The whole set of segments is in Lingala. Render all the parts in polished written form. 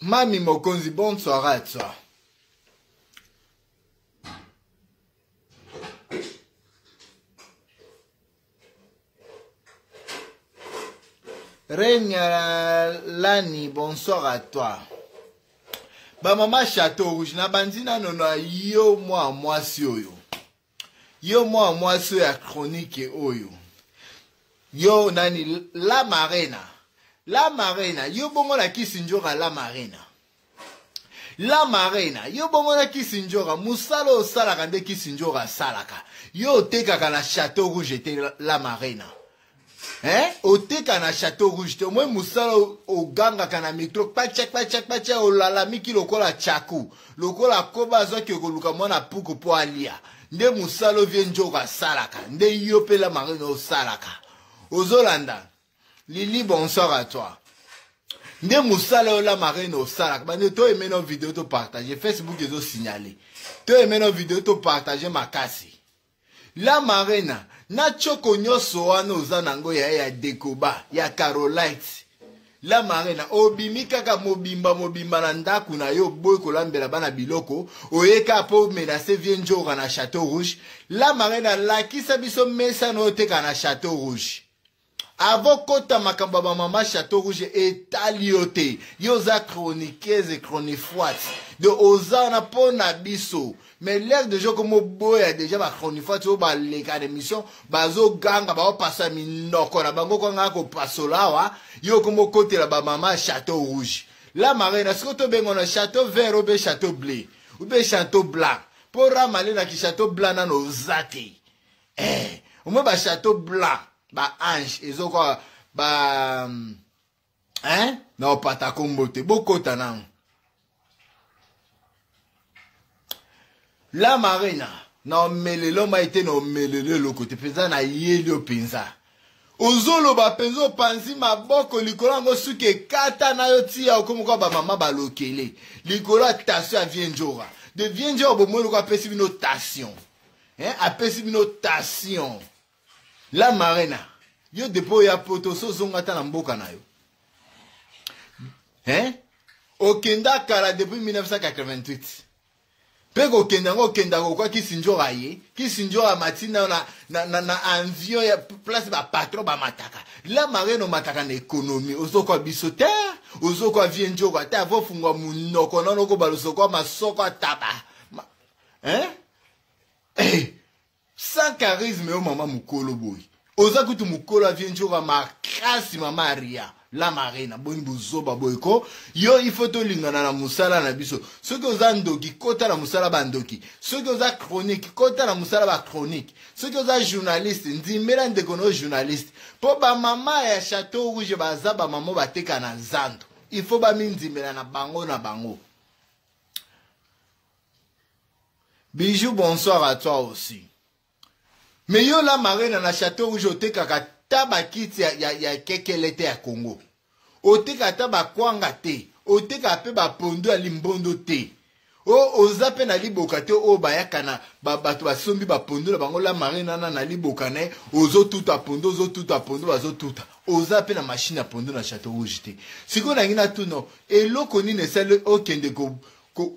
Mami Mokonzi, bonne soirée à toi. Renia Lani, bonsoir à toi. Ba mama Chateau Rouge, na bandi nano na yo mwa mwasi oyo. Yo mwa mwasi oyo ya chronique oyo. Yo nani la marena. La marena, yo bongo na kisi njoka la marena. La marena, yo bongo na kisi njoka, musala osalaka nde kisi njoka asalaka. Yo otekaka na Chateau Rouge te la marena. Hein? Oteka na Chateau Rouge te, omoi musala ogangaka na micro kpacha kpacha kpacha olalamiki lokola chaku, lokola koba azwaki koluka mwana puku mpo alia. Nde musala ovie njoka asalaka, nde yo pe la marena osalaka. Ozolanda? Lili bonsoir à toi. Nde musala oyo la marraine osalaka bande to aime no video to partager Facebook ezo signaler. To aime no video to partager makasi. La marraine na choko nyonso wana oza nango ya ya dekoba ya carolite. La marraine obimi kaka mobimba mobimba na ndako na yo boyi kolambela bana biloko oye kaka mpo menace vie njoka na chateau rouge. La marraine alakisa biso mesa na oteka na chateau rouge. Avant kota makambo ya ba mama chateau rouge etali yo te yo oza chroniqueuse chronifoite de oza wana mpo na biso mais l'air deja okomi oboya deja ba chronifoite oyo baleka na émission bazoganga baopasa minoko na bango kwanga kopasola awa yo okomi okotela ba mama chateau rouge la marena sikoyo tobengo na chateau vert obe chateau bleu obe chateau blanc mpo ramale na ki chateau blanc nano oza te Eh, omoi ba chateau blanc ba ange ezokoa ba hein na opata kombo te bokota nango la marina na omelelo mai te na omelelo eloko te mpenza nayeli yo mpenza ozoloba mpenza opanzi maboko likolo yango suki ekata na yo tia okomi kwa bamama balokele likolo ya tension ya vie njora de vie njora bomoi loko apesi bino tension Hein, apesi bino tension. La marena, yo depuis oya poto so zonga ata na mboka na yo. Hein? Okenda kala depuis 1988. Pe kokenda yango okenda kokwa kisinjora ye kisinjora amati na, na, na, na, na avion ya place bapatron bamataka la marene omataka na ekonomi ozokwa biso te ozokwa vie njora te avofungwa monoko nano okobalosokwa masoko ataba Ma, hein? Hey, sans charisme yo mama mukolo boye oza kutu mukolo avie njoka makasi mama aria la marina boni bozoba boye ko yo il faut tolingana na mosala na biso soki oza ndoki kota na mosala bandoki soki oza chronique kota na mosala ba chronique soki oza journaliste ndimela ndeko na yo journaliste mpo bamama ya chateau rouge baza bamama bateka na zando il faut bamindimela na bango na bango Bijou bonsoir à toi aussi. Mais yo la marena na Chateau Rouge otekaka ta bakiti ya, ya, ya kekele te ya Congo. Oteka ata bakwanga te. Oteka pe bapondu ya limbondo te. O oza pe na liboka te oyo bayaka na ba, bato basombi bapondu na bango la marena na na liboka na ye ozotuta pondu ozotuta pondu bazotuta. Oza pe na machine ya pondu na Chateau Rouge te. Sikoyo nangi natuna eloko nini esali okende ko ko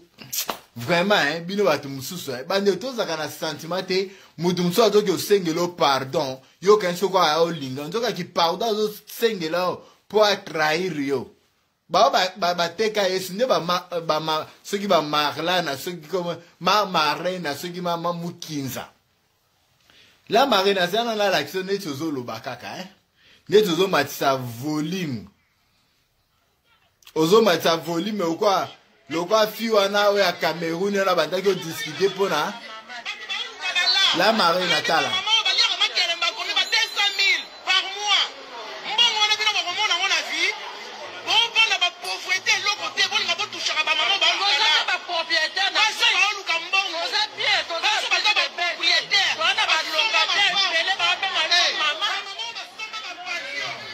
vraiment hein, bino bato mosusu hein. Bandeko tozalaka na sentiment te moto mosusu azoki osengela yo pardon yo okanisi soko aya olinga nzoka ki pardon azosengela yo mpo atrahir yo bao bateka ba, ba yesu nde ba, ba, ba, soki bamarlana soki ma marena soki ma, ma mukinza la marena aza na nalakisa neti ozoloba kaka hein? neti ozomatisa volume ozomatisa volume okwa lokwa fi wana oyo ya cameroun wana bandaki odiskute mpo na la marina tala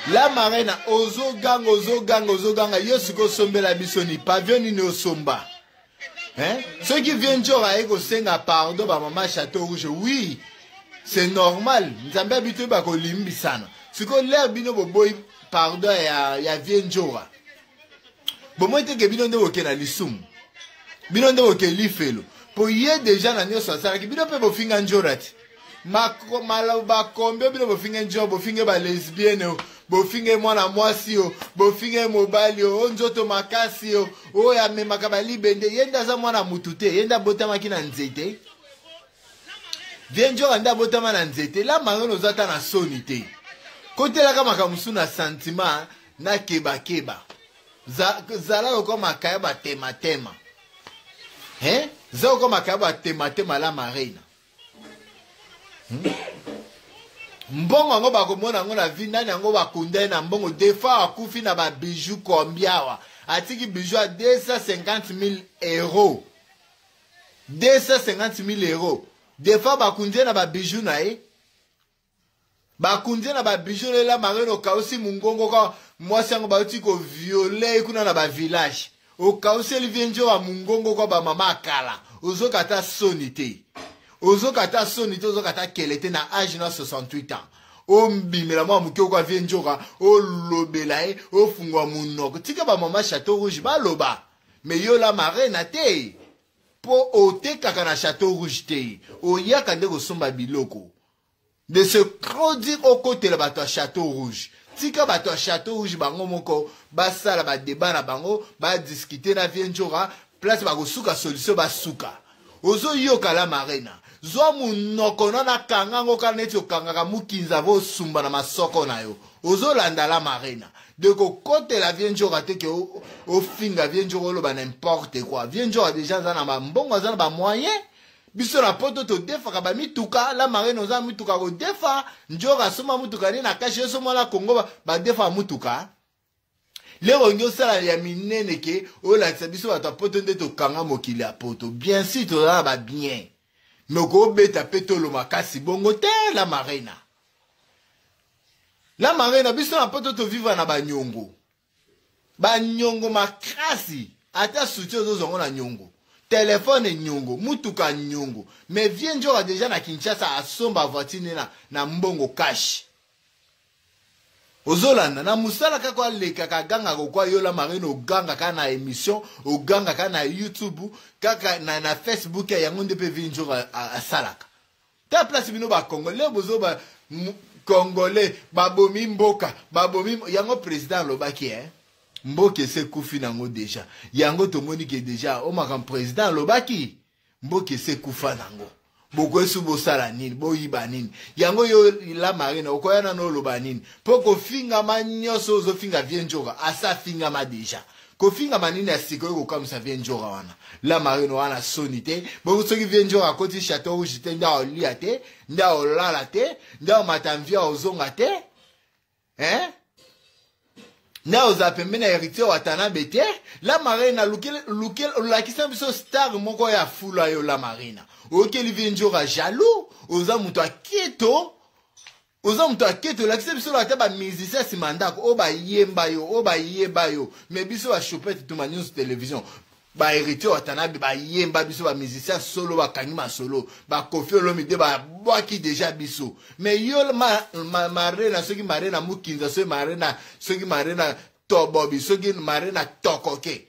La marena ozoganga ozoganga ozoganga yo sikoyo osombela biso ni pavio nini osomba hein? Soki vie njor aye kosenga pardon ba mama chateau rouge oui c'est normal nzambe abi toyeba kolimbisana sikoyo lere bino boboyi pardon ya, ya vie njora. Bomoni te ke bino nde boke na lisumu, bino nde boke lifelo, po ye deja na nyonso asalaki. Bino mpe bofinga njora ti maloba combien bino bofinga njora, bofinga ba lesbienne o, bofinga mwana mwasi o, bofinga mobali o, o nzoto makasi o, oyo amemaka balibende. Ye nde aza mwana mutu te, ye nde abotamaki na nzete. Vie njora nde abotama na nzete. La marine oza ata na soni te, kotelaka makambo mosusu na sentiment na kebakeba. Zala lokola makaya batematema, hein? Zala lokola makaya batematema la marina. Mbongo yango bakomona yango na vie nani yango bakunda ye na mbongo. Defa akufi na babiju combien awa? Atiki biju ya 250 000 euros, 250 000 euros. Defa bakundi ye na babiju na ye, bakundi ye na babiju na ye. La marine okausi mongongo ka mwasi yango bauti koviole ye kuna na bavillage, okauseli vie nzoka mongongo kwa bamama akala. Ozoka ata soni te, ozoka ata soni te, ozoka ata kele te na age na 68 ans. Ombimela mwa moke okwa vie nzoka, olobela ye, ofungwa monoko. Tika bamama Chateau Rouge baloba, me yo la marena te, mpo otekaka na Chateau Rouge te, oyaka nde kosomba biloko de se produire. Okotela bato ya Chateau Rouge, tika bato ya Chateau Rouge bango moko basala badeba na bango, badiskute na vie nzoka place bakosuka solution basuka. Ozoyoka la marena? Zwa monoko no nakanga yango kaka neti okangaka mokinza vo osumba na masoko na yo. Ozolanda la marena de kokotela vie nzoka te ke ofinga vie nzoka, oloba n'importe quoi. Vie nzoka deja aza na bambongo, aza na bamoyen. Biso na poto todefaka bamituka. La marine oza mituka kodefa, nzoka asomba mutuka nde na kashe. Osomba na Kongo, badefaka mutuka. Lero olingi osala ya minene ke olakisa biso bato ya poto nde tokanga mokili ya poto. Bien sûr toza na babien, me okobeta mpe tolo makasi bongo te la marena. La marena, biso na poto tovivre na banyongo, banyongo makasi. Ata soutien ozozwa ngo na nyongo, telefone nyongo, mutuka nyongo. Mais vie nzoka deja na Kinshasa asomba voiture nde na mbongo cash. Ozolanda na mosala kaka alekaka agangaka okwa yo la marine, oganga kaka na émission, oganga kaka na YouTube, kaka na Facebook. Ya yango nde mpe vie nzoka asalaka ta place. Bino bacongolais bozo ba congolais babomi mboka, babomi yango. Président alobaki eh? Mboka ese ekufi nango deja. Yango tomoni ke deja o makambo président alobaki, mboka ese ekufa nango. Bokoyesu bosala nini? Boyiba nini? Yango yo la marine okoya nano oloba nini? Mpo kofingama nyonso ozofinga vie nzoka asa afingama deja, kofingama nini ya sika oyo kokamwisa vie nzoka wana? La marine wana soni te. Bongo soki vie nzoka akoti Chateau Rouge te, nde aolia te, nde aolala te, nde aomata mvia ozonga te, hein? Nde ozala pembeni ya héritier Watanabe te. La marina, olakisa biso star moko ya fula. Yo la marina oyokeli vie nzoka jaloux, oza moto aketo, oza moto aketo. Olakisa biso ata bamusicien nsima ndako oyo bayemba yo, oyo bayeba yo. Me biso bashopete tuma nyonso télévision, bahéritier Watanabe bayemba biso, bamusicien solo bakangi masolo, bakofi Olomide babwaki deja biso. Me yo marena, soki marena mokinza, soki marena, soki marena tobobi, soki marena tokoke,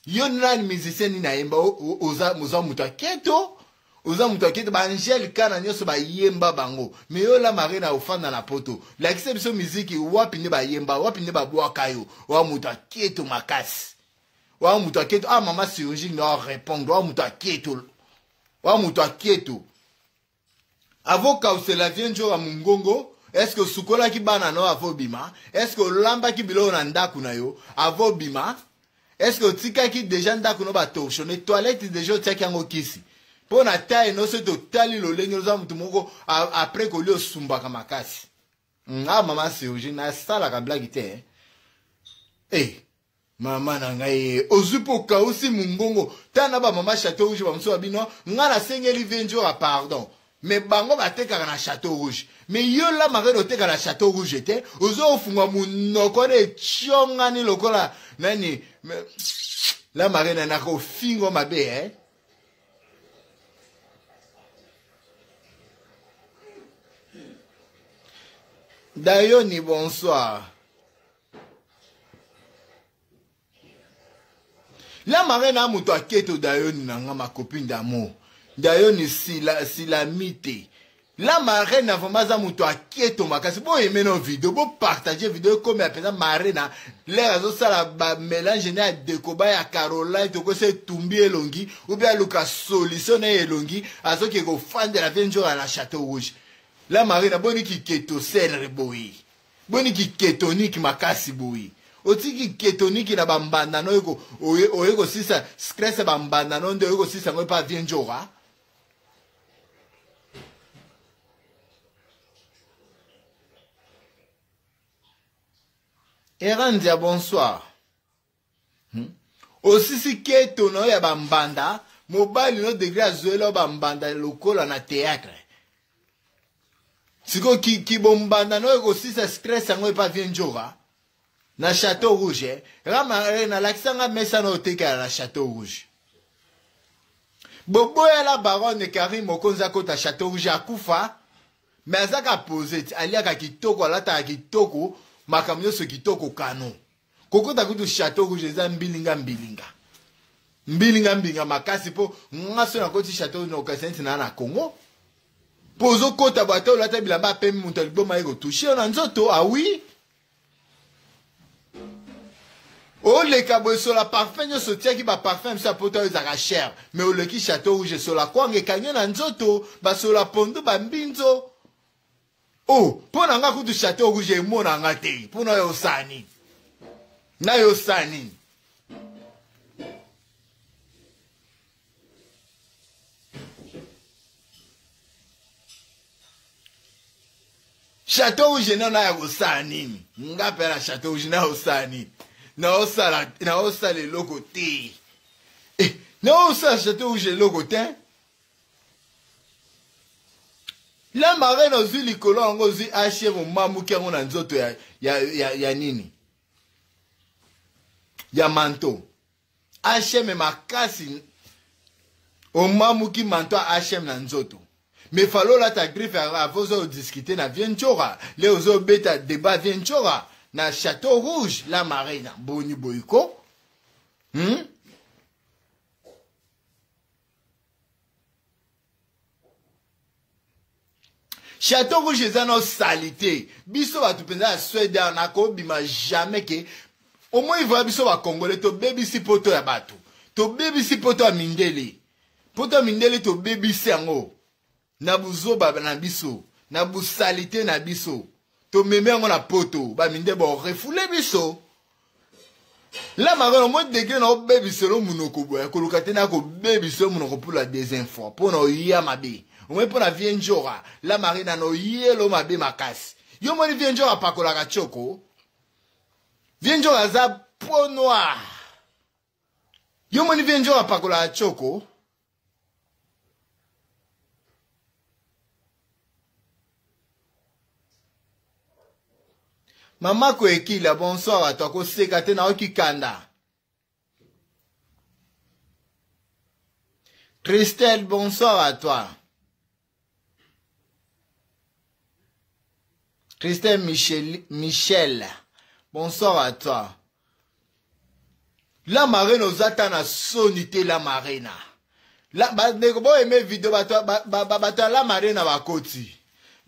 yo nani? Musicien nini ayemba? Oza moto aketo, oza moto aketo. Baangele kana nyonso bayemba bango. Me yo la marena ofanda na poto, lakisa biso miziki wapi nde bayemba, wapi nde babwaka yo. Oa moto aketo makasi, wa moto aketo. Ah, mama chirurgie nde répondre. Wa moto aketo, wa moto aketo. Avokausela vie nzoka mongongo. Est-ce osukolaki bana na yo avo bima? Est-ce olambaki biloko na ndako na yo avo bima? Est-ce otikaki deja ndako no batorchonne, toilette deja otiaki yango kisi mpo na taille no? Soki totali lolenge oza motu moko, après kolia osumbaka makasi. Ah, mama chirurgie, nasalaka blague te. Eh, mama na ngai, ozwi mpo okausi mongongo. Tala na bamama Chateau Rouge bamosusu babino. Ngai nasengeli vie nzoka pardon, me bango batekaka na Chateau Rouge. Me yo la marene oteka na Chateau Rouge te, ozo ofungwa monoko wana etiongani lokola nani. La marene, nakofingo mabe, eh? Dayoni, bonsoir. La marraine a moto aketo dayoni na nga ma copine d'amour. Dayoni sila silamite. La marraine vraiment aza moto aketo makasi. Bo aimer nos vidéos, bo partager vidéo comme ya pesa marraine l'air azo sala ba mélange na dekoba ya Caroline toko se tumbi elongi ou bien luka solution na elongi azoki ko fandela vie njoka na Château Rouge. La marraine boni kiketo serre boyi. Boni ki ketonique makasi boye. Otiki ketonique na ba mbanda no eko oye oye kosisa stress ba mbanda no nde oye kosisa ngo pa vie njora. Erandia bonsoir. Hmm? Osisi keto na yo ya bambanda mobali no degre azuela yo bambanda lokola na théâtre sikoyo kibombanda no ekosisa stress yango epa vie njora na chateau rouge eh? rama eh, nalakisa nga mesa na otekala na chateau rouge boboyala baronne karim mokonzi akota chateau rouge akufa me azaka pose ti aliaka kitoko alataka kitoko makambo nyonso kitoko kano Kokota kutu chateau rouge eza mbilinga mbilinga. Mbilinga mbilinga makasi po nga so nakoti chateau rouge nakokasi neti na na Congo. Po ozokota bo ata olata bilamba pembe moto ya liboma ye kotouche yo na nzoto ah oui. Oleka boye sola parfum nyonso otiaki ba parfum biso ya poto oyo ezalaka cher mais oleki chateau rouge sola kwanga ekangi yo na nzoto basola pondu bambinzo Oh, mpo na nga kutu chateau rouge emona nga te mpo na yo osala nini na yo osala nini chateau rouge na naya kosala nini nga mpe na chateau rouge na osala nini naosala naosala eloko te eh, naosala chateau rouge eloko te La marraine ozwi likolo yango ozwi hm omamuki yango na nzoto ya, ya, ya, ya nini ya manto hm makasi omamuki manto ya hm na nzoto mais falo olata griffe avant ozo discuter na vie njora le ozobeta débat vie njora na chateau rouge la marina boni boyiko hmm? Chateau Rouge eza na salite. Biso bato mpenza ya Suède awa nakobima jamais ke omoi voya biso ba Congolais tobebisi poto ya bato. Tobebisi poto ya mindele. Poto ya mindele tobebisi yango na buzoba na biso, na busalite na biso. Tomemi yango na poto, ba mindele ba refoule biso. La marine omoi degre na obebiselo monoko boye koluka te na kobebiselo monoko pour la deuxième fois mpo na oya mabe omoi mpo na vie njora la marine na oyelo mabe makasi yo omoni vie njora apakolaka tioko vie njora aza po noir yo omoni vie njora apakolaka tioko Mama Koekila, bonsoir à toi. Koseka te nayoki kanda. Christelle, bonsoir à toi. Christelle Michel, Michel, bonsoir à toi. La marina oza ata na soni te la marina. La bandeko bo aimer video bato bato ya la marina bakoti.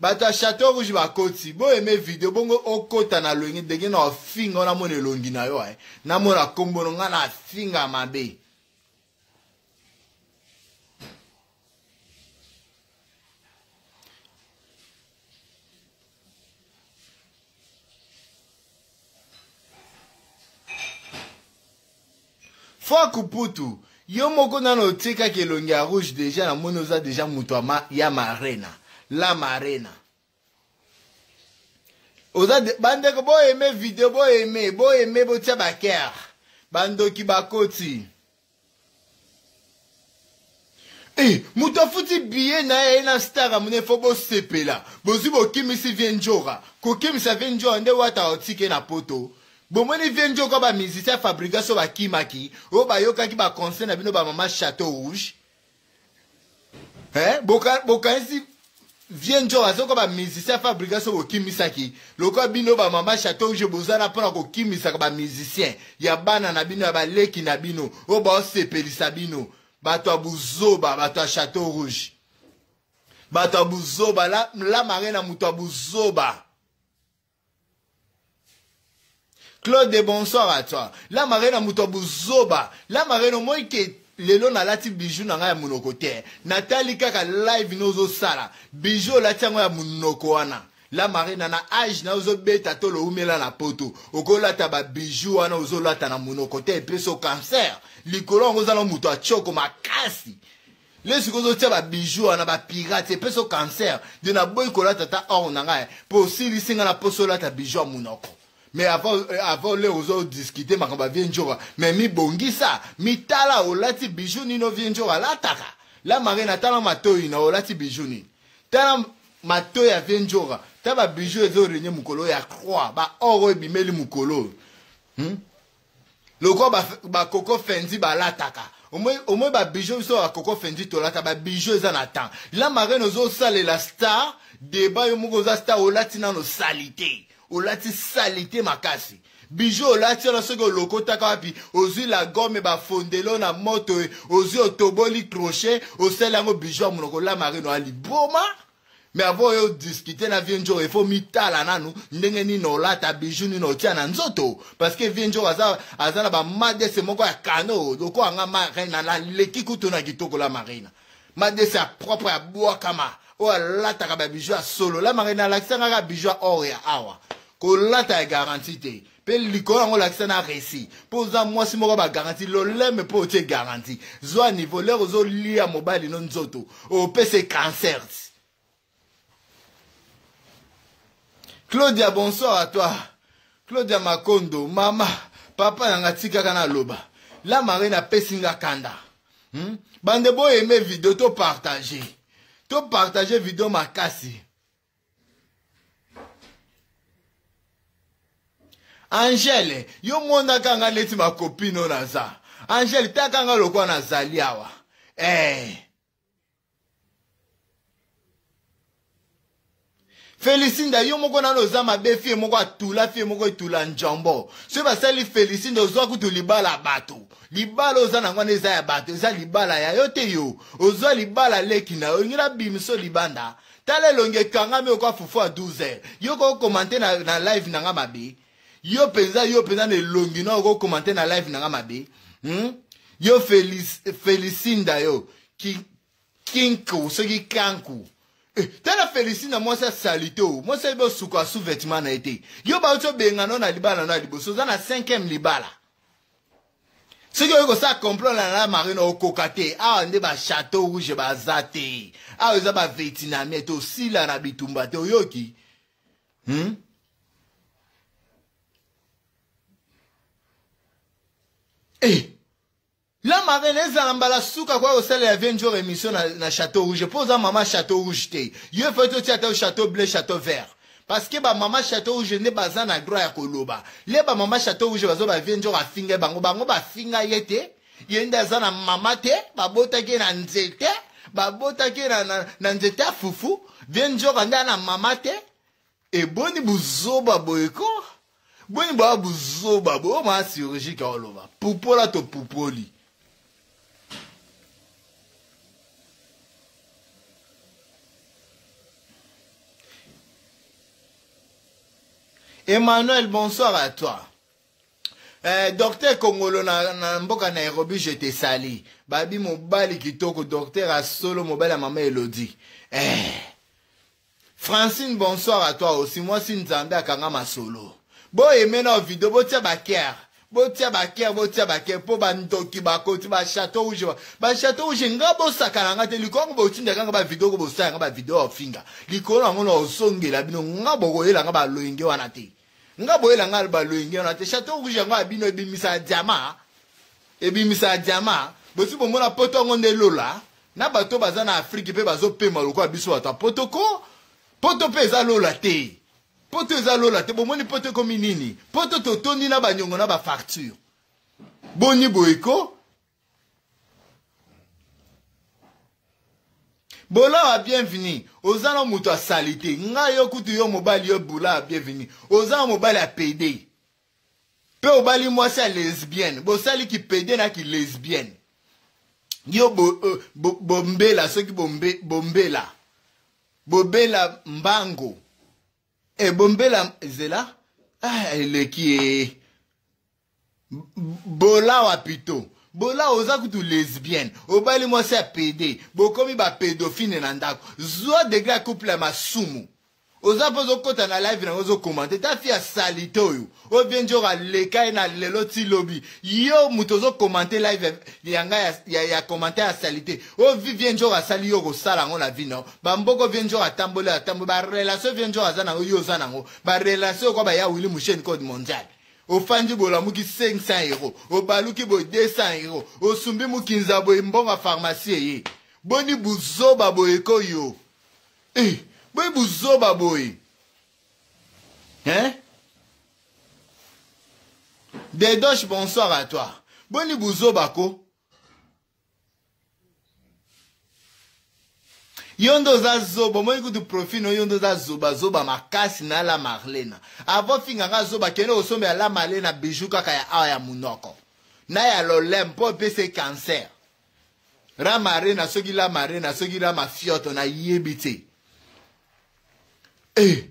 Bato ya Chateau Rouge bakoti. Bo aimer video bongo okota na longi ndenge na ofinga na mona elongi na yo eh. Na mona kombo no nga na finga mabe. Fuck Putu, yo moko nano otikaki elongi ya rouge deja namoni oza deja moto ya marena la marena oza bandeko boyeme video boyeme boyeme botia baker bandoki bakoti Eh, moto afuti billet na ye na star amone fo bosepela bozwi bokimisi vie njora kokimisa vie njora nde wata otike na poto bomoni vie njoka ba musicien fabrigas oyo bakimaki oyo bayokaki ba conseil na bino ba mama chateau rouge eh, bokanisi boka. Vieux Ndjora soko ba musicien Fabrigas oyo bokimisaki lokola bino ba mama Chateau Rouge bozana mpona kokimisaka ba musicien ya bana na bino ya baleki na bino oyo baosepelisa bino bato ya buzoba bato ya Chateau Rouge bato ya buzoba la, la marena moto ya buzoba Claude bonsoir à toi. La marraine moto buzoba. La marraine omoi ke lelo nalati bijou na ngai ya monoko te. Natali kaka live nozo sala. Bijou olati yango ya monoko wana. La marraine na age na ozobeta to loumela na poto. Okolata ba bijou wana ozolata na monoko te epeso cancer. Likolo yango oza na moto achoko makasi. Le sikoyo ozotia ba bijoux wana ba pirate epesi yo cancer de naboyi kolata ata or na ngai mpo osilisi ngai na poso olata bijou ya monoko mais avant, euh, avant leo ozo discuter makambo ya vie njoka mais mibongisa mitala olati bijou nini ovie njoka alataka la marina tala matoi na olati bijou nini tala matoi ya vie njoka ta ba bijou ezo renye mokolo ya croix ba or oyo ebimeli mokolo oyo hmm? lokola bakoko ba fendi balataka omoi babijou biso bakoko fendi tolata babijou eza na temps la marine ozosalela star deba yo moko oza star olati nano salite olati salite makasi bijou olati wana soki olokotaka wapi ozwi la gomme bafondelo na moto ozwi otoboli crochet osali yango bijou ya monoko la marine oya liboma Mais avant oyo discuter na vieux Ndjora, il faut mitala nanu ndenge nini olata bijou nini otia na nzoto parce que vieux Ndjora aza aza na ba madese moko ya kano lokola nga marina na leki kutu na kitoko la marina madese ya propre ya bwakama oyo alataka ba bijou ya solo la marina alakisa nga kaka bijou ya or ya awa kolata ya garantie te mpe likolo yango olakisa na réussi mpo oza mwasi moko bagaranti loleme mpo otie garanti zwa niveau lere ozolia mobali no nzoto opesa cancer claudia bonsoir à toi claudia makondo mama papa nanga tikaka naloba la marine apesi nga kanda hmm? bande boyeme video to partage to partage video makasi Angèle, yo monaka nga neti ma copine oyo naza. Angèle, taka nga lokola nazali awa. Eh. Felicinda yo moko nano oza mabe fie moko atula fie moko etula njombo soki basali Felicinda ozwa kutu libala bato libala oza nango wana eza ya bato eza libala ya yo te yo ozwa libala leki na yo olingi nabimiso libanda tala elongi ekangami okwa fufu ya 12 heures yo ko commente na, na live na nga mabe yo mpenza yo mpenza na elongi na oko commente na live na nga mabe hmm? yo Felic, felicinda yo ki, kinku soki kanku eh, tala felicinda mwasi ya salite o mwasi ayebi osuka sous vêtement na ye te yo bauti obengana na libala na liboso oza na 5e libala soki oyoki kosala complot na la marine okoka te awa nde ba chateau rouge baza te awa eza ba vietnamien tosila na bitumba te oyoki hmm? eh. La marine ezala mbala suka kwa kosalela vie njor émission na, na chateau rouge mpo oza mama chateau rouge te yo efai totia ata chateau bleu chateau vert parce que ba mama chateau rouge nde baza na droit ya koloba le ba mama chateau rouge bazo ba vie njor afinga bango bango bafinga ye te ye nde aza na mama te babotaki ye na nzete babotaki ye na, na, na nzete ya fufu vie njoka nde ana mama te eboni buzoba boye ko boni boya buzoba boye oyo maa chirurgique aoloba pupola to pupoli Emmanuel, bonsoir à toi. Eh, docteur Kongolo na, na mboka Nairobi, je te salue. Babi mobali kitoko, docteur asolo mobali ya mama Elodie. Eh. Francine, bonsoir à toi aussi. Mwasi Nzambe akanga masolo. Bo aimer na video, botia ba cœur. Botia ba cœur, botia ba cœur po ba ndoki bakoti ba château rouge. Ba château rouge nga bosakana nga te likongo botindaka nga ba video ko bosala nga ba video ofinga. Likolo yango na osongela bino nga bokoyela nga ba loyenge wana te. Nga boyela nga ba loyenge wana te. Château rouge yango ya bino ebimisa diamant. Ebimisa diamant. Bosi bomona poto yango nde lola. Na bato baza na Afrique pe bazo pema lokola biso bato ya poto ko. Poto pe eza lola te. Poto eza lola te. Bomoni poto ekomi nini? Poto totondi na banyongo na ba facture. Boni boye ko? Bolawa bienvenue, oza na moto ya salite. Ngai yo kutu yo mobali yo Bolawa bienvenue. Oza na mobali ya PD. Pe obali mwasi ya lesbienne. Bosali ki PD na ki lesbienne. Yo bombela soki bombela. Bobela mbango. E bombela zela. Ah eleki e. Bolawa pito. Bola oza kutu lesbienne. Obali mwasi ya PD. Bokomi ba pédophile na ndako. Zwa degré ya couple ya masumu. Oza mpo ozokota na live nango ozokomante ta fi ya salite oyo oyo vie njoro aleka ye na lelo ti lobi yo moto ozokomante live ya ngai ya commentaire ya salite oyo vi vie njoro asali yo kosala yango na vi nao bamboko vie njoro atamboli atamboli barelation vie njoro aza nango yo oza nango barelation okwa baya wili musheni code mondial ofandi bolamuki 500 euro obaluki boye 200 euro osumbi mukinza boye mbongo ya pharmacie ye boni buzoba boye koyo. Eh, boye buzoba boye. Hein? Dedoche, bonsoir à toi. Boni buzoba ko. Yo nde oza zoba, omoni kutu profil no yo nde oza zoba zoba makasi na la Marlena. Avant finga nga zoba kende kosombela la Marlena bijou kaka ya awa ya munoko. Na ya lolem mpo epesa ye cancer. La Marlena soki la Marlena soki la mafioto na yebi te. Eh.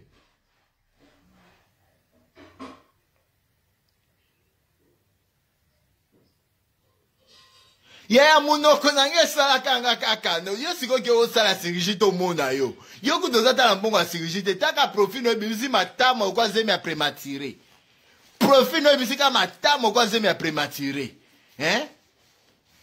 Yaya munoko na ngai esalaka nga kaka no yo sikoyo ke osala chirurgie tomona yo yo kutu oza tala mbongo ya chirurgie te taka profil no ebimisi matama okwa zemi ya prématuré profil no ebimisi kaka matama okwa zemi ya prématuré hein.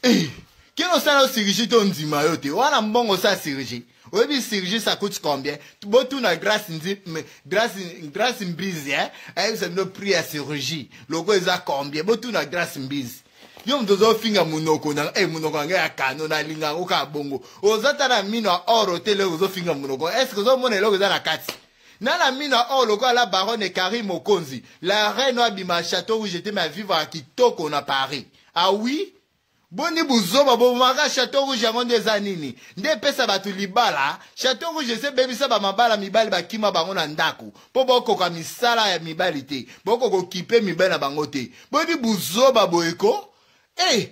Eh, kino osala yo chirurgie to ndima yo te wana mbongo osala chirurgie oyebi chirurgie ça coûte combien botuna grâce ndi grâce grâce mbizi hein ayebisa bino prix ya chirurgie loko eza combien botuna grâce mbizi yo moto ozofinga monoko na eh, monoko na ngai ya kano nalinga yango kaka bongo oza ta na mino ya oro te eloko ozofinga monoko estce ozomona eloko eza na kati na na mino ya oro lokola la baronne Karine Mokonzi la reine oyo abima chateau rouge te mais avivaka kitoko na Paris. Ah oui? Boni buzoba bobomaka chateau rouge yango nde eza nini nde epesa bato libala chateau rouge ese ebebisa bamabala mibali bakima bango na ndako mpo bokoka misala ya mibali te bokoka okipe mibali na bango te boyebi buzoba boye ko e hey!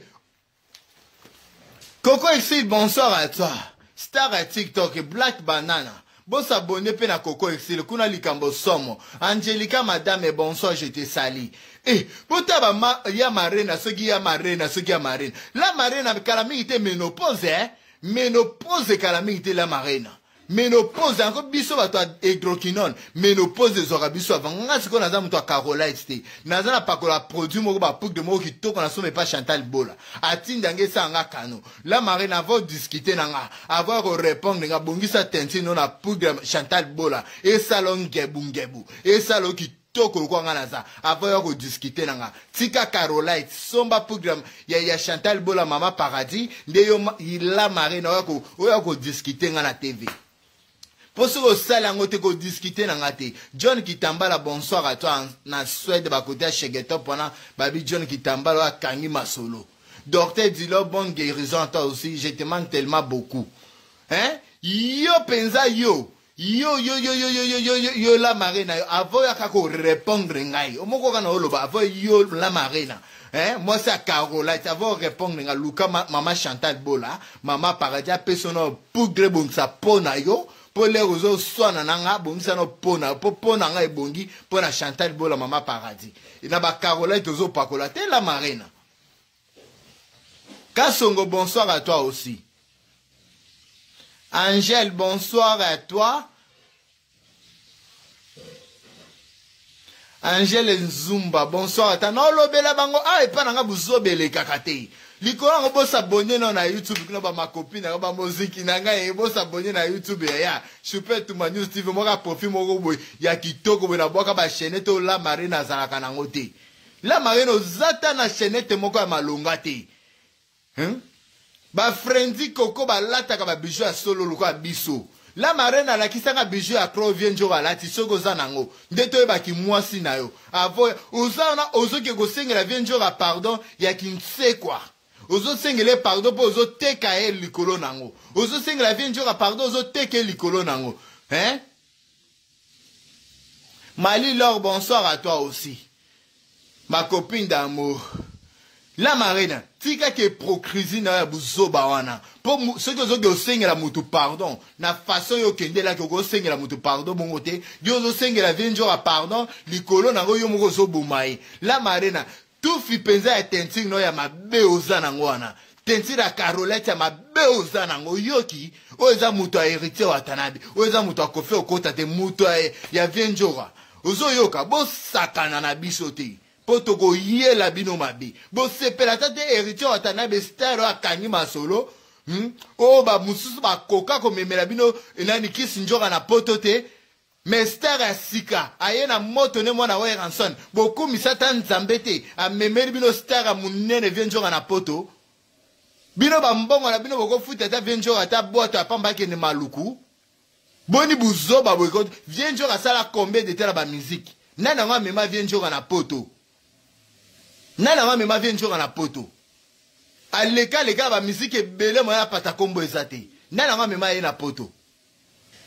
Coco Exil, bonsoir à toi. Star à TikTok, Black Banana. Bosabonne pe na Coco Exil, kuna likambo somo. Angelica madame, bonsoir, je te salue. Eh, bota ba ma, ya marena, soki ya marena, soki ya marena. La marena, kala mingi te ménopause, eh? Ménopause kala mingi te la marena. Ménopause yango biso bato ya hydroquinone ménopause ezwaka biso avant nga sikoyo naza moto ya carolite te naza na pakola produit moko bapoudre moko kitoko na soma epa Chantal Bola atinda nge esala nga kano la marine avant discuter na nga avant ya korépondre nga bongisa teinture no na poudre Chantal Bola esala ngebu ngebu esala kitoko lokola nga naza avant ya kodiscute na nga tika carolite somba poudre ya Chantal Bola mama paradis nde yo la marine oyo kodiscute nga na TV mpo soki osali yango te kodiscute na nga te. John Kitambala bonsoir à toi na Suède bakote ya Shegetop wana babi John Kitambala oyo akangi masolo. Docteur Dilo bonne guérison à toi aussi, je te manque tellement beaucoup. Hein? Yo penza yo yo yo yo yo yo yo yo yo yo la marina yo avant yaka ko répondre ngai omoko kana oloba avant yo la marina hein moi c'est Carola avant répondre nga luka ma, mama Chantal Bola mama Paradis apesa no poudre bongisa pona yo po lero ozo swana na nga bongisa no pona po pona nga ebongi pona Chantal Bola mama Paradis na ba Carola tozo pakola te la marina. Kasongo bonsoir à toi aussi. Angèle, bonsoir à toi. Angèle Nzumba, bonsoir à toi. Non, lobela bango, ah, et pas nanga buzobele kakate. Likolo yango bosabonne no na YouTube kuna ba makopi na ba moziki na ngai bosabonne na YouTube ya ya Super Tuma News TV moka profil moko boye ya kitoko boye na bwaka ba chaîne to la marine azalaka nango te. La marine ozata na chaîne te moko ya malonga te. Hein? Ba Frenzy Coco balataka ba bijoux ya solo lokola biso. La marraine alakisaka bijoux ya Crovie njo alati soki oza nango nde toyebaki mwasi na yo. Avo oza wana ozoki kosengela vie njo pardon ya kinsekwa. Ozosengela ye pardon mpo ozoteka ye likolo nango. Ozosengela vie njoka pardon, ozoteka ye likolo nango. Hein? Mali Laure, bonsoir à toi aussi. Ma copine d'amour. La Marina, tika ke hypocrisie na ya buzoba wana. Po soki ozoki osengela mutu pardon, na façon yo okendelaki okosengela mutu pardon bongo te. Yo ozosengela vie njoka pardon, likolo nango yo moko ozoboma ye. La Marina, tufi penza ya teinture no ya mabe oza nango wana. Teinture ya Carolette ya mabe oza nango yoki, oyo eza mutu ya Héritier Watanabe, oyo eza mutu ya Koffi okota te, mutu ya vie njoka. Ozoyoka, bosakana na biso te. Po tokoyela bino mabe. Bosepela ata te Héritier Watanabe star oyo akangi masolo. Oyo ba mususu bakoka komemela bino nani kisi njoka na poto te. Mais star ya sika aye na moto ne mwana wa Ranson. Bokumisa ata nzambe te, amemeli bino star ya munene vie njoka na poto. Bino ba mbongo na bino bokofuta ata vie njoka ata bwato ya pamba akende maluku. Boni buzoba boye ko vie njoka asala combien de temps na ba musique? Nani yango amema vie njoka na poto? Nani yango amema vie njoka na poto? Aleka aleka ba musique ebele moya apata kombo eza te. Nani yango amema ye na poto?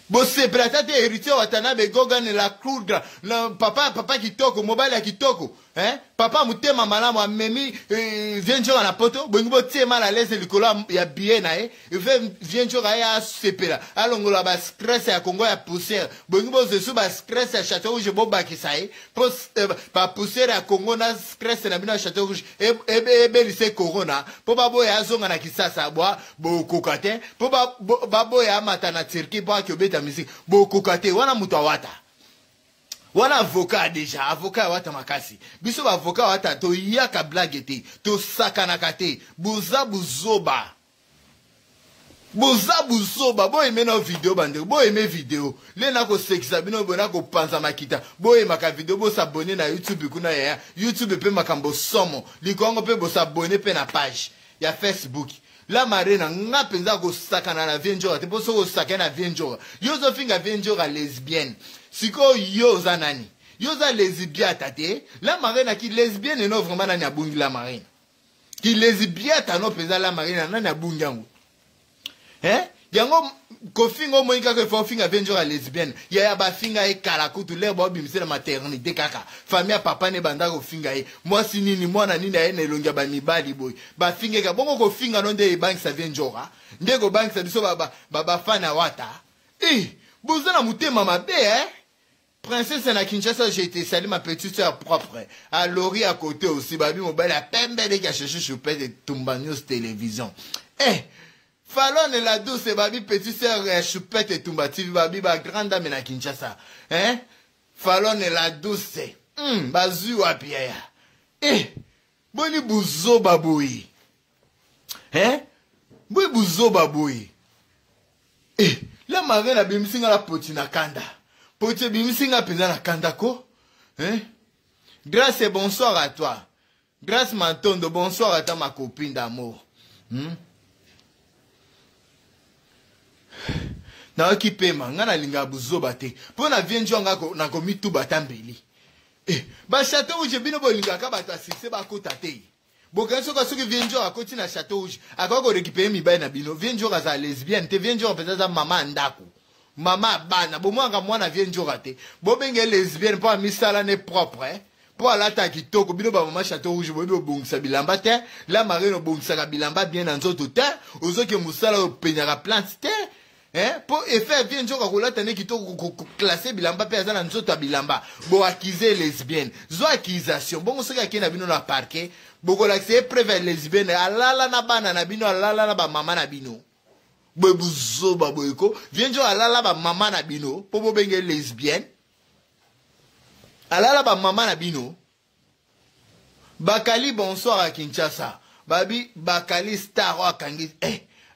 Bosepela ata te Héritier Watanabe Gogan la Kruger na papa papa kitoko mobali ya kitoko hein papa motema malamu amemi vie njoka na poto bongi botie mal à l'aise likolo ya billet na ye vie njoka ye asepela alongola ba stress ya Congo ya poussière bongi bozesu ba stress ya Château Rouge bobakisa ye po ba poussière ya Congo na stress na bino ya Château Rouge ebelise corona po baboya azonga na Kisasa bwa bokoka te po baboya amata na Turquie po aki obeta musique bokoka te wana moto awata wana avocat déjà avocat awata makasi biso ba avocat awata toyaka blague te tosakanaka te boza buzoba boza buzoba boyeme na video bandeko boyeme video le na kosekisa bino boye na kopanza makita boyemaka video bosabone na YouTube kuna yaya YouTube pe makambo somo likongo pe bosabone pe na page ya Facebook. La Marina nga penza kosakana na vie njoka te po soki osakani na vie njoka yo ozofinga vie njoka lesbienne sikoyo yo oza nani yo oza lesbiata te la Marina ki lesbienne no vraiment nani abungi la Marina ki lesbiata no penza la Marina nani abungi yango hein yango kofinga omoni kaka ifo ofinga vie njoka lesbienne yaya bafinga ye kala kutu lere baobimisela maternité kaka famille ya papa ne banda kofinga ye mwasi nini mwana nini aye na elongi ya bamibali boye bafingeka bongo kofinga no nde ebangisa vie njoka nde kobangisa biso bafana ya wata eh boza na motema mabe eh Princesse na Kinshasa, j'ai été salué ma petite soeur propre. À Lori à côté aussi, babi mobile à pembe de caché choupé de Tumba News Télévision. Eh, Falone la douce, babi petite soeur choupette et Tumba TV, babi ba grande dame na Kinshasa. Hein? Falone la douce. Bazu wapi ya. Eh, boni buzoba boyi. Hein? Boni buzoba boyi. Eh, la marraine abimisi nga la poti na kanda. Poti abimisi nga penza na kanda ko. Hein? Grâce et bonsoir à toi. Grâce Mantondo, bonsoir à toi ma copine d'amour. Nayoki pema, nga nalinga buzoba te. Po na vie njo nga na komituba ta mbeli. Eh, ba château rouge bino bolingaka bato ya succès bakota te. Bokanisi soki soki vie njo akoti na château rouge, akoki ko récupérer mibali na bino. Vie njo aza lesbienne te, vie njo mpenza aza mama ya ndako. Mama ya bana, bomwaka mwana vie njo te. Bobenge lesbienne po amisala ne propre, eh? Po alata kitoko, bino ba mama château rouge boyebi obongisa bilamba te. La marine obongisaka bilamba bien na nzoto te. Ozoki mosala openyaka plante te. Hein? Po effet vie njoka kolata ne kitoko ko classer bilamba pe aza na nzoto ya bilamba. Bo accuser lesbienne. Zo accusation. Bongo soki akei na bino na parquet, bokolakisa ye preuve ya lesbienne, alala na bana na bino, alala na ba mama na bino. Boye buzoba boye ko. Vie njoka alala ba mama na bino po bobenge lesbienne. Alala ba mama na bino. Bakali bonsoir à Kinshasa. Babi Bakali star akangi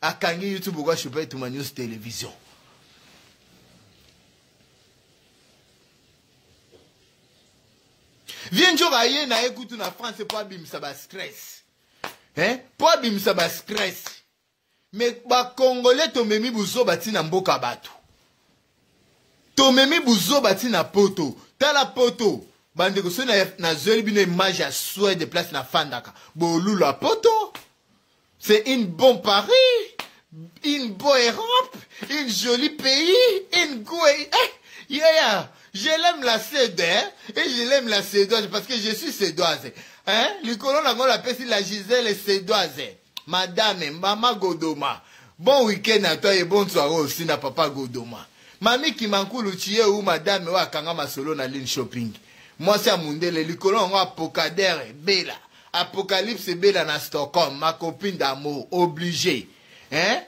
akangi YouTube kwa choper Tumba News Télévision. Viens njoka ye na ye kutu na France po abimisa ba stress. Hein? Po abimisa ba stress. Mais ba Congolais tomemi buzoba ti na mboka bato. Tomemi buzoba ti na poto. Tala poto. Bandeko soki na zweli bino image ya Suède place na fandaka. Bolula poto. C'est une bon Paris, une beau Europe, une jolie pays, une goût. Eh, yeah, je l'aime la Suède, hein, et je l'aime la Suédoise parce que je suis Suédoise. Hein? Likolo nango la pesi la Gisèle Suédoise. Madame, Mama Godoma. Bon week-end à toi et bonne soirée aussi na papa Godoma. Mami Kimankulu tu es où madame wa kanga masolo na ligne shopping. Mwasi ya mundele likolo yango apocadere bela. Apocalypse bela na Stockholm, ma copine d'amour, obligé. Hein?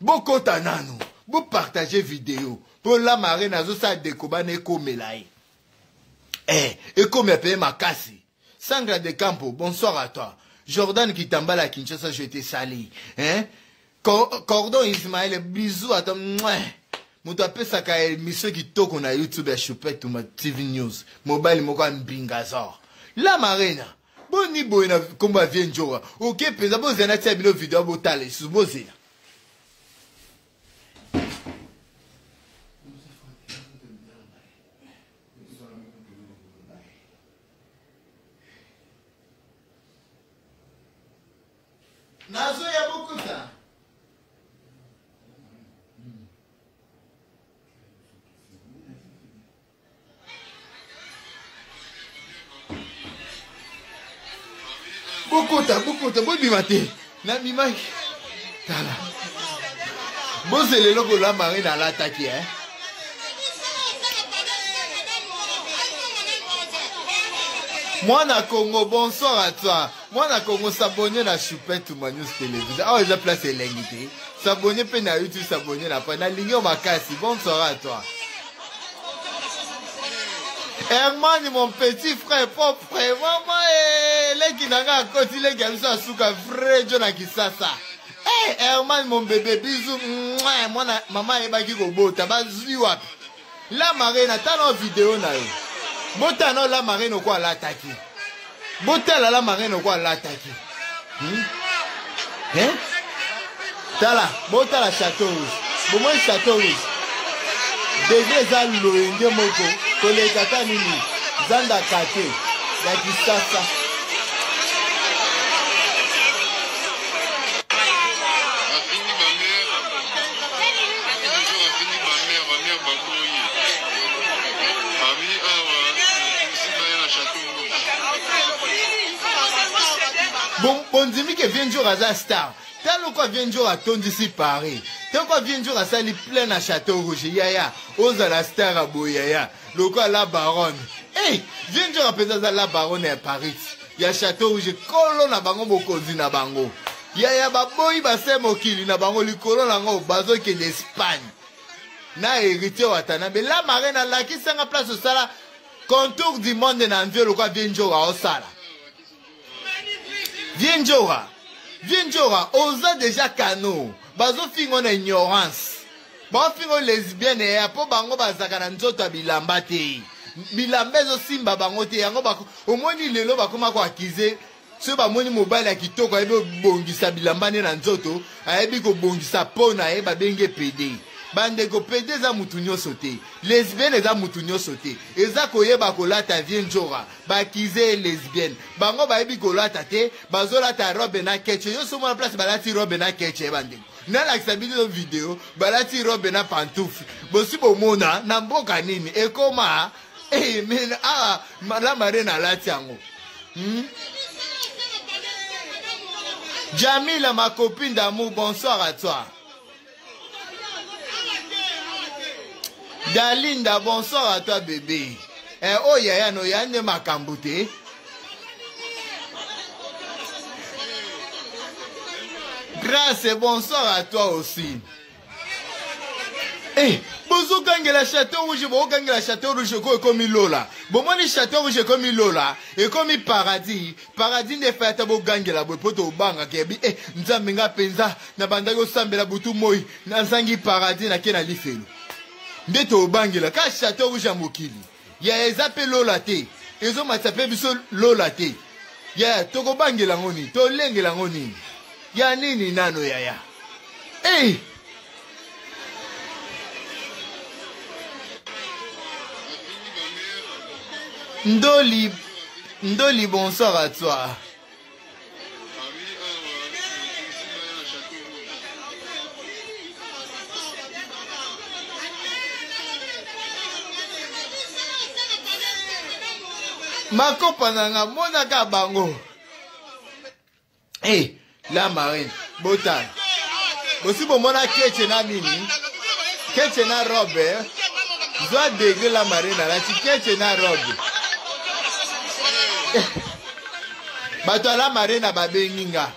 Bokota nanu, bo partager vidéo. Po la marine azosala dekoba na ekomela ye. Eh, ekomela pe makasi. Sangra de Campo, bonsoir à toi. Jordan Kitambala Kinshasa, je te salue. Hein? Cordon Ismaël, bisous à toi. Mouais. Moto apesaka émission kitoko na YouTube ya Choupette Tuma TV News. Mobali moko ya mbingazor. La Marina, boni boye na kombo ya Vie Ndjora. Ok, mpenza bozela natia bino video botala lisusu bozela. Nazoya bokuta. Bokota, bokota, bobima te. Nabimaki. Tala. Bozela eloko la marine alataki, eh? Mwana Congo, bonsoir à toi. Mwana Congo, s'abonner na Choupette Tuma News Télévision. Ah, eza place elengi te. S'abonner pe na YouTube, s'abonner na pa. Na lingi yo makasi. Bonsoir à toi. Herman, mon petit frère, propre, maman, eh, leki na nga akoti leki ya biso asuka vrai jo na Kisasa. Eh, Herman, mon bébé, bisous. Mouah, mwana, mama ayebaki kobota, bazwi wapi? La Marina, tala video na yo. Botala la Marina oko alataki. Botala la Marina oko alataki. Hein? Tala, botala Château Rouge. Bomoi Château Rouge. Deja eza loyenge moko koleka ata nini zanda kate ya Kisasa. Bondimi ke Vieux Ndjora aza star. Tala lokola Vieux Ndjora atondisi Paris. Tala lokola Vieux Ndjora asali plein na Château Rouge. Yaya, ozala star ya boye yaya. Lokola la baronne. Hey, Vieux Ndjora mpenza aza la baronne ya Paris. Ya Château Rouge, kolo na bango mokonzi na bango. Yaya baboyi base mokili na bango likolo nango bazokende Espagne. Na héritier Watanabe. La marraine alakisi nga place osala contour du monde na envie lokola Vieux Ndjora osala. Vieux Ndjora, Vieux Ndjora, oza déjà kano. Bazofingo na ignorance. Bazofingo lesbienne ya po bango bazaka na nzoto ya bilamba te. Bilamba ezosimba bango te yango bako omoni lelo bakoma ko accuser soki bamoni mobali ya kitoko ayebi kobongisa bilamba nde na nzoto, ayebi kobongisa po na ye babenge pede. Bandeko, pede eza mutu nyonso te. Lesbienne eza mutu nyonso te. Eza koyeba kolata Vieux Ndjora. Bakize lesbienne. Bango bayebi kolata te, bazolata robe na ketche. Yo somo na place balati robe na ketche bandeko. Nalakisa bino video, balati robe na pantoufle. Bosi bomona na mboka nini ekoma eh mais ah la marine alati yango. Jamila ma copine d'amour, bonsoir à toi. Dalinda, bonsoir à toi bébé. Eh oh yaya no yande makambo te. Grâce, bonsoir à toi aussi. Eh, bozokangela Château Rouge, bokangela Château Rouge ko ekomi lola. Bomoni Château Rouge ekomi lola, ekomi paradis. Paradis nde fata bogangela boye po tobangaka yebi. Eh, Nzambe nga penza na bandaki osambela butu moi, nazangi paradis na ke na lifelo. Nde tobangela ka Château Rouge ya mokili. Ya eza pe lola te. Ezomatisa pe biso lola te. Ya tokobangela ngo nini? Tolengela ngo nini? Ya nini nano yaya? Eh! Ndoli, Ndoli, bonsoir à toi. Makopa na nga monaka bango. Hey, eh, la marine, botala. Bosi bomona keche na nini? Keche na robe. Eh? Zwa degre la marine alati keche na robe. Bato ya la marine babengi nga.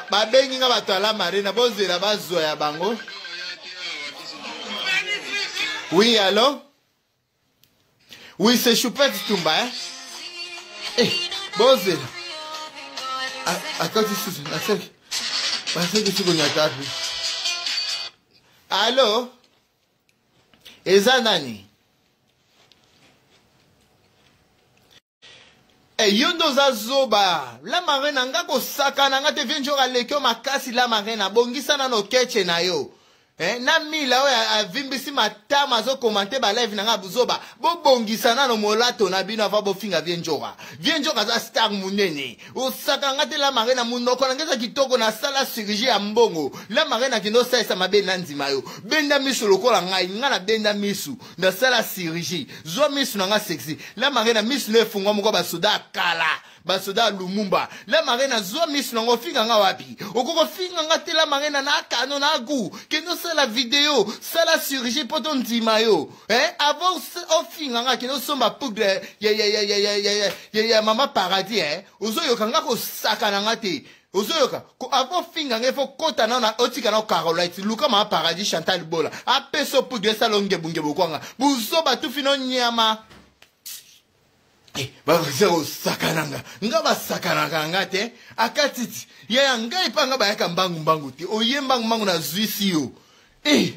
Babengi nga bato ya la marine bozela bazwa ya bango. Oui, allo? Oui, c'est Choupette Tumba, hein? Eh, bozela. Akati susu, naseki. Baseki suku nyatapi. Allo? Eza nani? Eh, yo nde oza zoba la marina nga kosakana nga te vie njoka aleki yo makasi la marina bongisa nano keche na yo eh, na mila oyo avimbisi matama azokomante balive na nga buzoba bobongisa nano molato na bino ava bofinga vie njoka vie njoka aza star monene osaka nga te la marina monoko na nga eza kitoko nasala chirurgie ya mbongo la marina akende osalisa mabe na ndima yo benda miso lokola ngai nga nabenda misu nasala chirurgie zwa misu na nga sexy la marina misu na efungwa moko basoda ya kala basoda ya lumumba la marina zwa misu na nga ofinga nga wapi okoki ofinga nga te la marina na kano na gu kende osala video sala chirurgie mpo tondima yo eh? avant ofinga nga kende osomba poudre ya, ya, ya, ya, ya, ya, ya, ya mama paradis eh? ozoyoka nga kosakana nga te ozoyoka avant ofinga ngai fo kota nao na otika nao carolite luka mama paradis chantal bola apesa poudre esala ongebungebu kwanga buzoba tufi no nyama eh, baza kosakana nga nga basakanaka nga te akatiti yaya ngai mpa nga bayaka mbangu mbangu te oye mbangu mbangu nazwisi yo eh.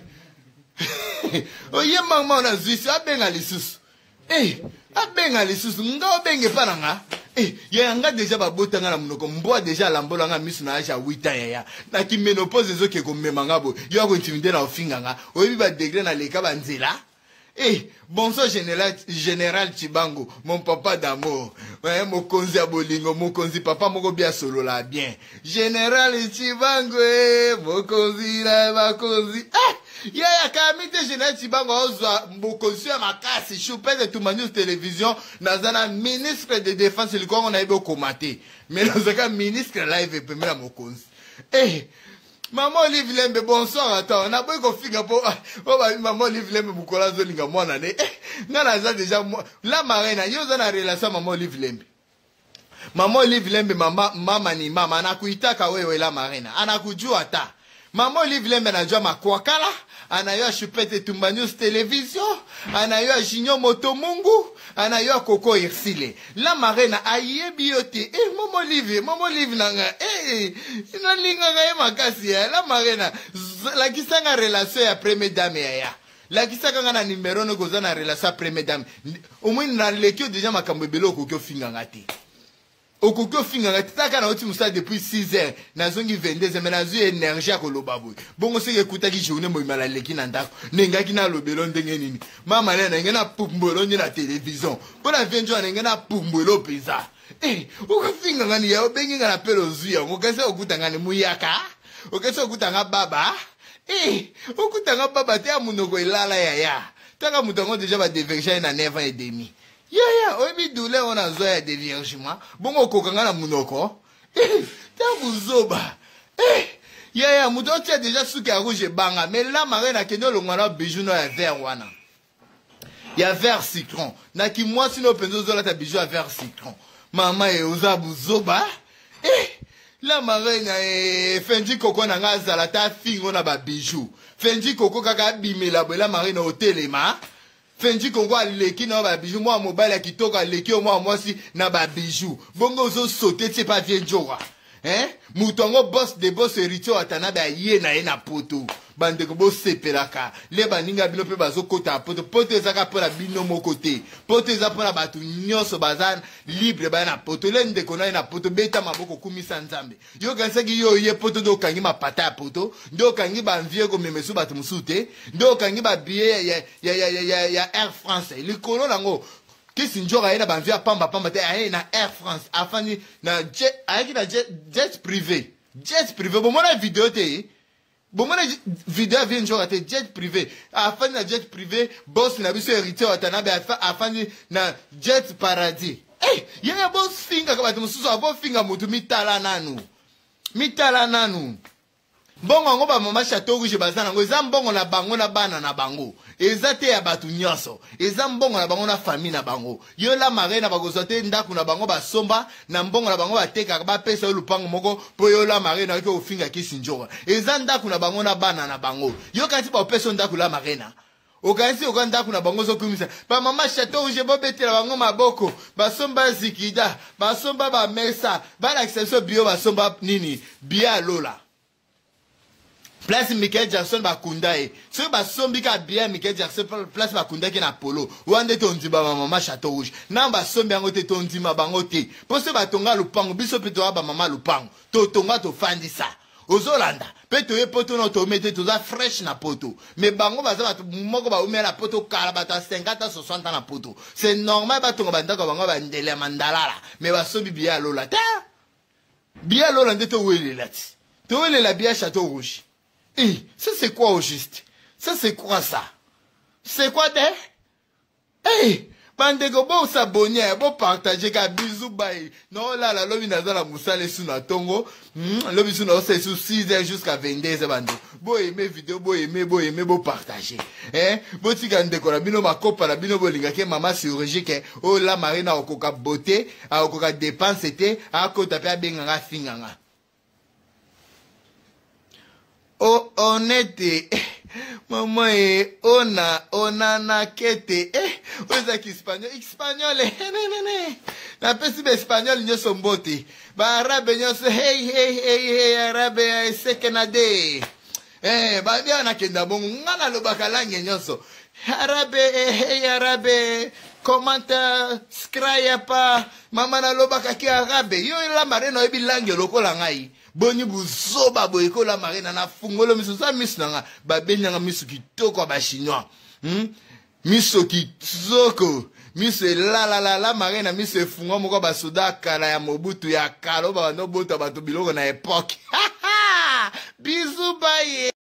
oye mbangu mbangu nazwisi abenga lisusu Eh, abenga lisusu nga obenge epa na nga eh, yaya nga deja babota nga na monoko mbwa deja alambola nga miso na age ya 8 ans yaya na kimenopause ezoke komema nga boye yo akointimide na ofinga nga oyebi badegre na leka banzela Eh, bonsoir général, général Chibango, mon papa d'amour. Eh, mokonzi ya bolingo, mokonzi papa moko bien solola bien. Général Chibango, eh, mokonzi na bakonzi. Eh, yaya kami te général Chibango ozwa mokonzi ya makasi, choupette Tumba News Télévision, naza na ministre de défense likongo na yebo komate. Mais nazaka ministre live pembeni ya mokonzi. Eh, Maman Olive Lembe, bonsoir à toi. Naboyi kofinga po po ba Maman Olive Lembe mukolo azolinga mwana ne. Eh, nga naza déjà la marraine, yo oza na relation Maman Olive Lembe. Maman Olive Lembe mama mama ni mama anakuitaka wewe la marraine. Anakujua ta. Maman Olive Lembe anajua makwakala, anayua Chupete Tumba News Television, anayua Junior Motomungu, anayua Coco Irsile. La marraine ayebi yo te. Eh Maman Olive, Maman Olive nanga. Eh nalingaka ye makasi ya la marraine. Lakisa nga relation ya première dame ya ya. Lakisaka nga na numero no koza na relation ya première dame. Au moins naleki yo déjà makambo ebele okoki ofinga nga te. Okoki ofinga nga te taka nauti mosala depuis 6 heures nazongi 22 heures mais nazwi énergie ya koloba boye bongo soki ekutaki journée mobima naleki na ndako nengaki nalobelo ndenge nini mama na nenge napumbwelo nde na télévision mpo na vie njo nenge napumbwelo mpenza eh, okofinga nga niya obengi nga na pele ozwi yango okasi okuta nga ni muyaka okasi okuta nga baba eh, okuta nga baba te ya monoko elala yaya taka moto yango deja badeverge ye na 9 ans et demi yaya oyebi douleur oyo nazwa ya deviergement bongo okoka nga na monoko eh, ta buzoba eh, yaya moto otia deja suki ya rouge ebanga mais la marine akende olongwa na bijou no ya vert wana ya vert citron na kimwasi no mpenza ozolata bijou ya vert citron mama e oza buzoba eh, la marine eh, fendi koko na nga azala ta fingo na babijou fendi koko kaka abimela boye la marine otelema Fendi Congo aleki na ba bijoux mwa mobali ya kitoko aleki yo mwa mwasi na ba bijoux bongo ozo sauter tie pa vie njora hein moto yango boss de boss héritier Watanabe aye na ye na poto bandeko bosepelaka le baninga bino mpe bazokota na poto poto ezaka mpo na bino moko te poto eza mpo na bato nyonso baza libre baya na poto le ndeko na ye na poto beta maboko kumisa nzambe Yo okanisaki yo oye poto nde okangi mapata ya poto nde okangi banvie komema esu bato mosusu te nde okangi babillet ya, ya, ya, ya, ya, ya Air France likolo nango kisi njoka aye na banvie ya pamba pamba te aye na Air France afandi na jet, ayaki na jet, jet privé jet privé bomona video te bomona video ya vie njoka te jet privé afandi na jet privé boss na biso héritier watanabe afandi na jet paradis. Hey, yaya bofingaka bato mosusu, abofinga motu, mitala nanu, mitala nanu. Mbongo yango bamama Chateau Rouge baza nango, eza mbongo na bango na bana na bango, eza te ya bato nyonso, eza mbongo na bango na famille na bango. Yo La Marena, bakozwa te ndako na bango basomba na mbongo na bango, batekaka, bapesa yo lupango moko mpo yo La Marena oyoki ofinga Kisi Njoka. Eza ndako na bango na bana na bango. Yo kasi baopesa yo ndako, La Marena, okanisi oka ndako na bango ozokumisa bamama Chateau Rouge. Bobetela bango maboko. Basomba zikida, basomba bamesa, balakisa biso bio basomba nini, bia lola place Michael Jackson bakunda ye. Soki basombi ka bien Michael Jackson place bakundaki na polo wana, nde tondima bamama Chateau Rouge. Nano basombi yango te, tondima bango te. Mpo soki batonga lupango, biso mpe toya bamama lupango, totonga, tofandisa. Ozolanda mpe toye poto na tome te, toza fresh na poto. Mais bango baza bato moko baumela na poto kala, bato ya 50 a 60 na poto. C'est normal batonga bandako ya bango bandele ya mandalala. Mais basombi biya ya lola te. Biya lola nde towelela ti, towelela biya Chateau Rouge. Eh, ça c'est quoi au juste? Ça c'est quoi? Ça c'est quoi de? Hey, bandeko, bosabonner, bopartager ka. Bisous, bye. Naolala, lobi naza na mosala esu na ntongo. Lobi su naosala esu 6 heures jusqu'à 22 heures. Bandeko, boaimer vidéo, boaimer, boaimer, bopartager, eh? Botika ndeko na bino, makopa na bino bolingaki mama chirurgique oyo La Marine akokoka beauté, akokoka dépense te, akota mpe abenganga, afinganga. O honnête mama e ona onana kete eh, oyo ezaki espagnol, espagnol nenene. Napesi baespagnol nyonso mbote, baarabe nyonso. Hey, hey, hey, hey, arabe ya esekenade eh, babia nakenda bongo. Nga nalobaka langue nyonso arabe. Eh, hey arabe, comment skraya pa mama, nalobaka ki arabe. Yo La Marena, oyebi langue lokola ngai? Boni buzoba boye ko? La Marena, nafungolo miso, za miso na nga, babendanga miso kitoko ya bachinois, Miso kitoko, miso elalala. La Marena, miso efungwa moko basoda kala ya Mobutu ya kala oyo babanda obota bato biloko na époque. Bisous, bye.